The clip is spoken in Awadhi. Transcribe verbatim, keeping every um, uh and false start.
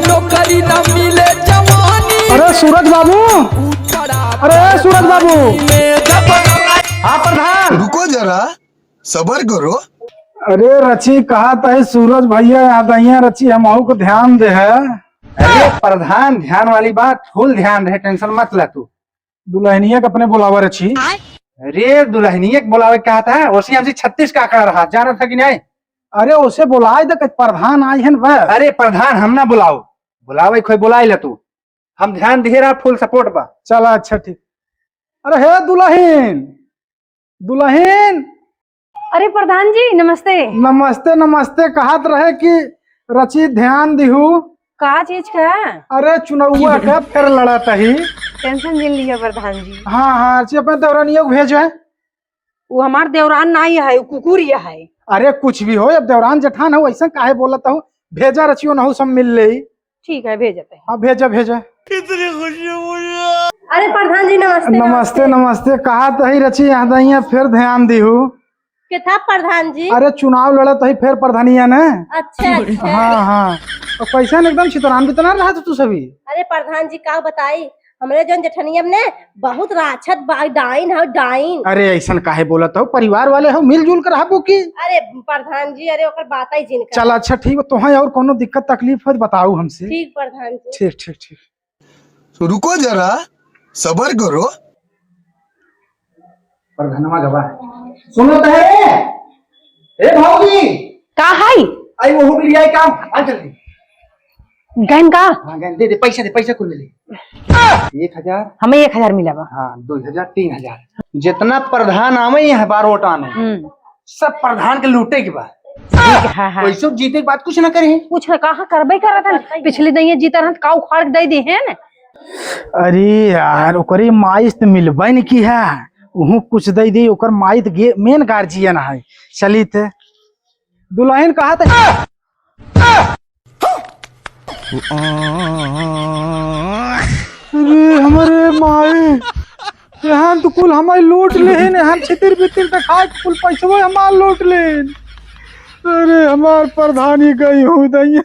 नौकरी न मिले जवानी अरे सूरज बाबू, अरे सूरज बाबू। हाँ प्रधान। रुको जरा, सबर करो। अरे रची, कहा तही सूरज भैया यादइया रची, हमहू को ध्यान दे है। अरे प्रधान, ध्यान वाली बात, full ध्यान रहे, tension मत ले तू। दुल्हनिया के अपने बुलावा रची। अरे दुल्हनिया के बुलावे कहा था, ओसे हमसे छत्तीस का आंकड़ा रहा, जाना था कि नहीं? अरे ओसे बुलाए दे, प्रधान आई है न बस। अरे प्रधान हम ना बुलाओ, बुलावे कोई बुलाए ले तू, हम ध्यान दिहे रहा, full support बा। चला अच्छा ठीक। अरे हे दुल्हन, दुल्हन। अरे प्रधान जी नमस्ते। नमस्ते नमस्ते, कहत रहे कि रची ध्यान दिहू। का चीज का? अरे चुनौआ का फिर लड़त ही। Tension जिन लिया प्रधान जी। हाँ हाँ, रची अपने देवरानियों को भेजे। वो हमार देवरान नाहीं है, वो कुकुर ये है। अरे कुछ भी हो, अब देवरान जेठान हो, ऐसा काहे बोलत हो? भेजा रचियो नहू सब मिल ले। ठीक है, भेजते हैं। हाँ भेजा भेजा। अरे प्रधान जी नमस्ते। नमस्ते नमस्ते, कहा तही रची यादइया फिर ध्यान दिहू। के था प्रधान जी? अरे चुनाव लड़त ही फिर प्रधानिया ने। अच्छा अच्छा। हाँ हाँ, तो कैसन एकदम छितरान बितरान रहा था तू सभी। अरे प्रधान जी का बताई, हमरे जौन जेठनिया ने बहुत राक्षस बा, डाइन है डाइन। अरे ऐसन काहे बोलत हो, परिवार वाले हो, मिलजुल कर रहबो की। अरे प्रधान जी, अरे ओकर बात ही जिन कर। चल अच्छा ठीक बा, तोहें और कोनो दिक्कत तकलीफ हो तो बताओ हमसे। ठीक प्रधान जी। ठीक ठीक ठीक। रुको जरा, सबर करो। प्रधानवा गवा। सुनो तो है, ए भौजी। का है? आई वो हुक लिया काम, आ जल्दी। गहन का? हाँ, गहन दे दे, पैसा दे, पैसा कुल मिले। एक हजार। हमें एक हजार मिला बा। हाँ, दो हजार, तीन हजार। जितना प्रधान आवे यहाँ बार वोट आने, हम्म। सब प्रधान के लूटे के बाद। हाँ, हाँ। वैसे जीते के बाद कुछ ना करे। कुछ ना, कहाँ करबे करत हन। पिछली दइया जीता रहन, का उखाड़ के दे दे हैं। अरे यार, ओकरे माई से तो मिलबे न की है, उहू कुछ दे दे, ओकर माई तो गे-, main guardian है। चली थे। दुल्हन कहा था? अरे हमरे माई, यहाँ तो कुल हमारी लूट लेहिन, हम छितिर बितिर दिखा के कुल पैसवे हमार लूट लेहिन। अरे हमार प्रधानी गई हो दइया।